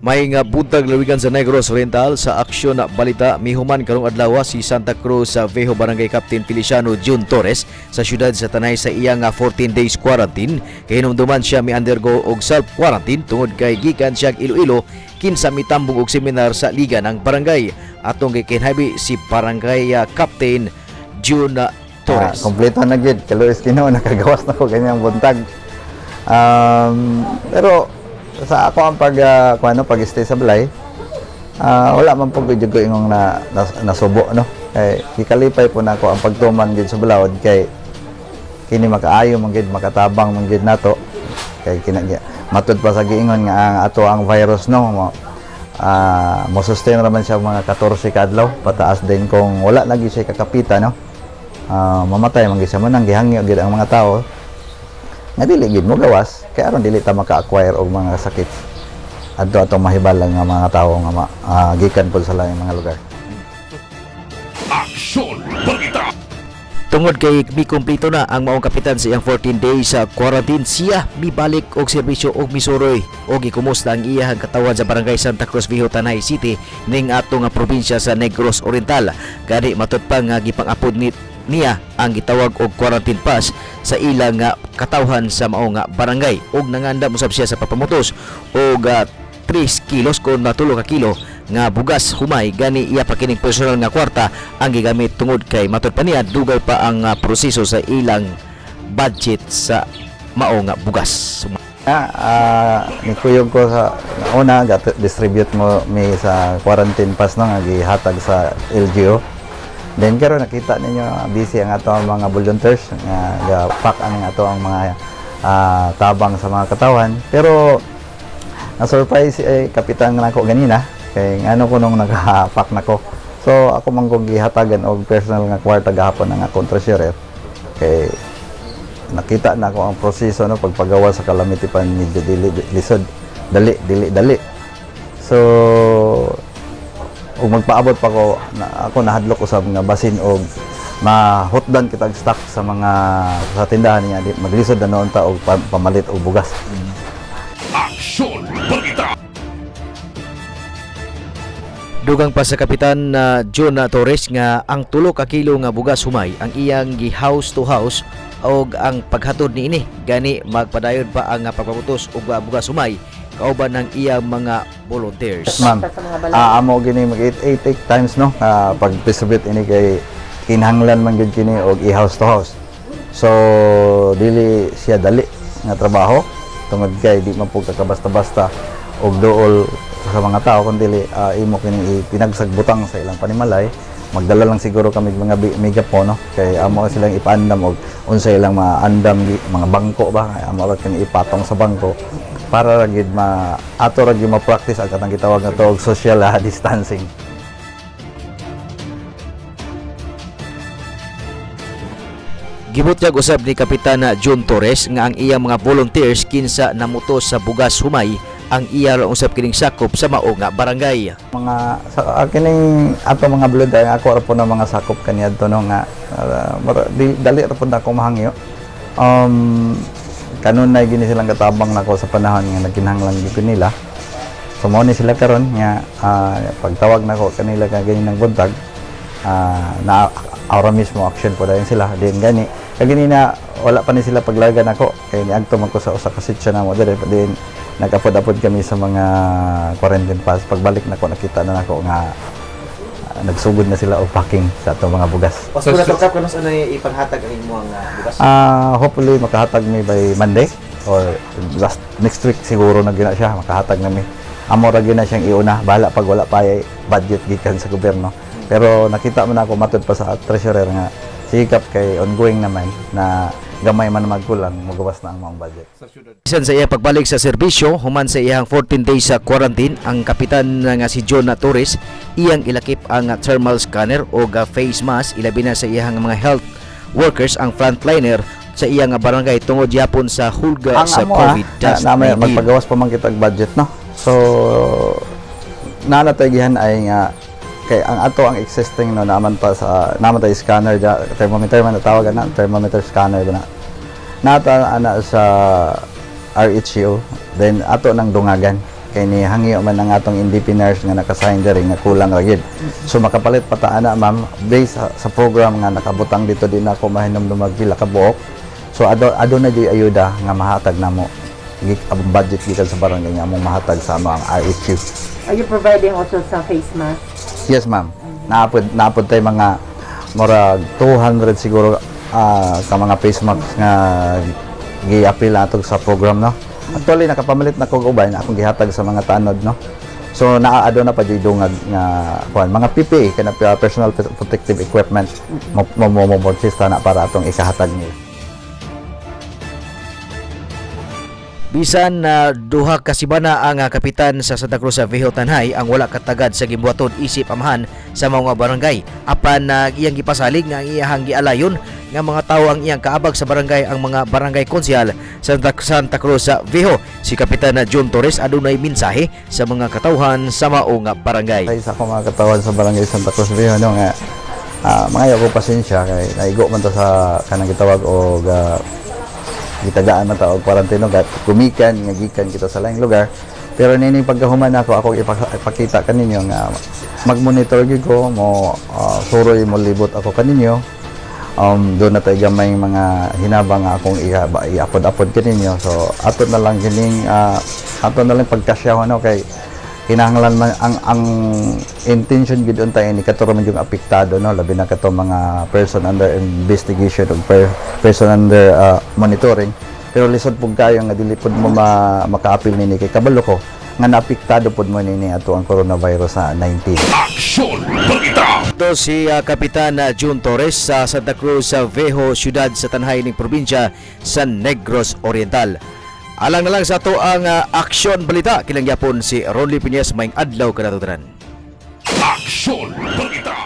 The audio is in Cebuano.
May nga buntag, lalawigan sa Negros Oriental. Sa Aksyon na Balita, mihuman karong adlaw si Santa Cruz sa Viejo Barangay Captain Feliciano June Torres sa syudad sa Tanay sa iyang nga 14 days quarantine. Kay hinumduman siya mi undergo og self quarantine tungod kay gikan siya Iloilo kinsa mitambong og seminar sa liga ng barangay. Atong gikinhabi si Barangay Captain June Torres. Ah, kompleto na gid. Kaluoy Ginoo, nakagawas na ko ganyang buntag. Pero sa ako ang pag kuano, pag-stay sa balay, wala man po gud ko ingong na nasubo, no, kay gikalipay po nako ang pagtuman gid sa balaod kay kini makaayo man gid, makatabang man gid nato kay kina matud pa sa giingon nga ang ato ang virus, no, mo mo sustain raman siya mga 14 ka adlaw pataas din. Kung wala lagi siya kakapita, no, mamatay man gid siya. Mo nang gihangyo gid ang mga tao nga dili gid mo gawas kay aron dili ta maka-acquire og mga sakit adto atong mahibalang nga mga tawo nga gikan pod sa laing mga lugar. Aksyon Balita. Tungod kay mikumpleto na ang maong kapitan sa iyang 14 days sa quarantine, siya mibalik og serbisyo og misuroy og gikumusta ang iyahang katawan sa Barangay Santa Cruz Viejo, Tanay City ning ato nga probinsya sa Negros Oriental. Gani matud pa nga gipang-apod ni niya ang gitawag og quarantine pass sa ilang nga katawhan sa mao nga barangay og nangandam usab siya sa papamutos og 3 kilos kon matulo ka kilo nga bugas humay. Gani iya pa kining personal nga kwarta ang gigamit tungod kay matud pa niya dugay pa ang proseso sa ilang budget sa mao nga bugas. Nikuyog ko sa una distribute mo mi sa quarantine pass, no, nga gihatag sa LGU. Then karon nakita ninyo busy ang ato ang mga volunteers nga ga-pack ang ato ang mga tabang sa mga katawan. Pero na surprise eh kapitan nako ganina kay ngano ko nung naka-pack nako. So ako man kong gihatagan og personal nga kwarta gahapon ang akong treasurer kay nakita na ako ang proseso, no, pagpagawa sa calamity fund medyo dili lisod, dali dili dali. So ug magpaabot pa ko na, ako nahadlok usab nga basin og mahutdan kitag stock sa mga sa tindahan niya, di, maglisod na noon ta og pamalit og bugas. Aksyon Balita. Dugang pa sa kapitan na John Torres nga ang 3 ka kilo nga bugas humay ang iyang gi house to house og ang paghatod niini. Gani magpadayon pa ang pagpaputos og bugas humay kauban ng iyang mga volunteers. Ma'am, Sa mga balay. Amo gini mag 8 8 times, no, pag distribute ini kay kinahanglan man gyud kini og i-house to house. So dili siya dali nga trabaho tungod kay di man pud kakabasta-basta og duol sa mga tao kun dili imo kini ipinagsagbutang sa ilang panimalay. Magdala lang siguro kami mga megaphone, no, kay amo silang ipaandam og unsa ilang mga andam mga bangko ba, kay amo ra kini ipatong sa bangko para ra gid ma ato ra gyud ma-practice ang katang gitawag nga og social distancing. Gibutyag usab ni Kapitan John Torres nga ang iyang mga volunteers kinsa namuto sa bugas humay ang iya ra usab kining sakop sa mao nga barangay. Mga sa kining ato mga blood ay ako ra po na mga sakop kaniadto, no, nga dali ra pud ako mahangyo. Kanunay gini silang katabang nako sa panahon nga nagkinahanglan gyud ko nila. So mao ni sila karon nga pagtawag nako kanila ka ganyan ng buntag, na aura mismo action po dayon sila din. Gani kaganina wala pa ni sila paglarga nako kay niadto man ko sa usa ka sitio namo diri, din nagapod-apod kami sa mga quarantine pass. Pagbalik nako, nakita na nako nga nagsugod na sila og packing sa atong mga bugas. Pasko na to, Kap, kanus ano ipanghatag ang imong bugas? Hopefully makahatag mi by Monday or last next week siguro na gina siya makahatag na mi. Amo ra gyud na siyang iuna, bahala pag wala pa ay budget gikan sa gobyerno. Pero nakita mo na ako matud pa sa treasurer nga sikap kay ongoing naman na gamay man magkulang magawas na ang mga budget. Bisan sa iya pagbalik sa serbisyo human sa iyang 14 days sa quarantine, ang kapitan nga si John Torres iyang ilakip ang thermal scanner o face mask ilabi na sa iyang mga health workers, ang frontliner sa iyang barangay tungod yapon sa hulga Ang sa amo COVID-19. Na, na, magpagawas pa man kitag budget, no. So naa tay gihan ay nga kay ang ato ang existing, no, naman pa sa naman tay scanner ja, thermometer man tawag na, thermometer scanner ba na nata ana sa RHU, then ato nang dungagan. Kay ni hangyo man ang atong NDP nurse nga nakasign diri nga kulang ra gyud. So makapalit pa ta ana, ma'am, based sa program nga nakabutang dito, di na ako mahinumdum pila ka buok. So ado na jud ayuda nga mahatag namo. Ang budget gikan sa barangay nga among mahatag sa among RHU. Are you providing also some face mask? Yes, ma'am. Naapod tay mga murag 200 siguro ka mga face mask nga gi-apil nato sa program, no. Actually, nakapamalit na kog uban akong gihatag sa mga tanod, no. So naa na pa jud dungag nga kuan, mga PPE kana, personal protective equipment, mo mo mo mo na para atong ikahatag nila. Bisan na 2 ka semana ang kapitan sa Santa Cruz sa Viejo Tanay ang wala katagad sa gimbuhaton isip amahan sa mga barangay, apan na iyang gipasalig nga ang iyahang gialayon nga mga tawo ang iyang kaabag sa barangay, ang mga barangay konsehal sa Santa Cruz sa Viejo. Si Kapitan na John Torres adunay mensahe sa mga katawhan sa mao nga barangay. Ay, sa akong mga katawan sa Barangay Santa Cruz Viejo, no, nga mga ko pasensya kay naigo man ta sa kanang gitawag og gitagaan man ta og quarantine, no, gumikan nga gikan kita sa laing lugar. Pero nini pagkahuman ako ako ipakita kaninyo nga mag-monitor gyud ko mo, suroy mo, libot ako kaninyo. Doon na tayo gamay mga hinabang nga akong iapod-apod kaninyo. So ato na lang kining ato na lang pagkasyaw, no, kay kinahanglan man ang intention gid unta ini kato man yung apektado, no, labi na kato mga person under investigation o person under monitoring. Pero lisod pud kayo nga dili pud mo makaapil nini kay kabalo ko nga naapektado pud mo nini ato ang coronavirus sa 19. Aksyon Balita. Ito si Kapitan June Torres sa Santa Cruz sa Viejo, siyudad sa Tanay ning probinsya sa Negros Oriental. Alang na lang sa ato ang Aksyon Balita. Kilang yapon si Ronly Piñas, maayong adlaw kanatong tanan. Aksyon Balita.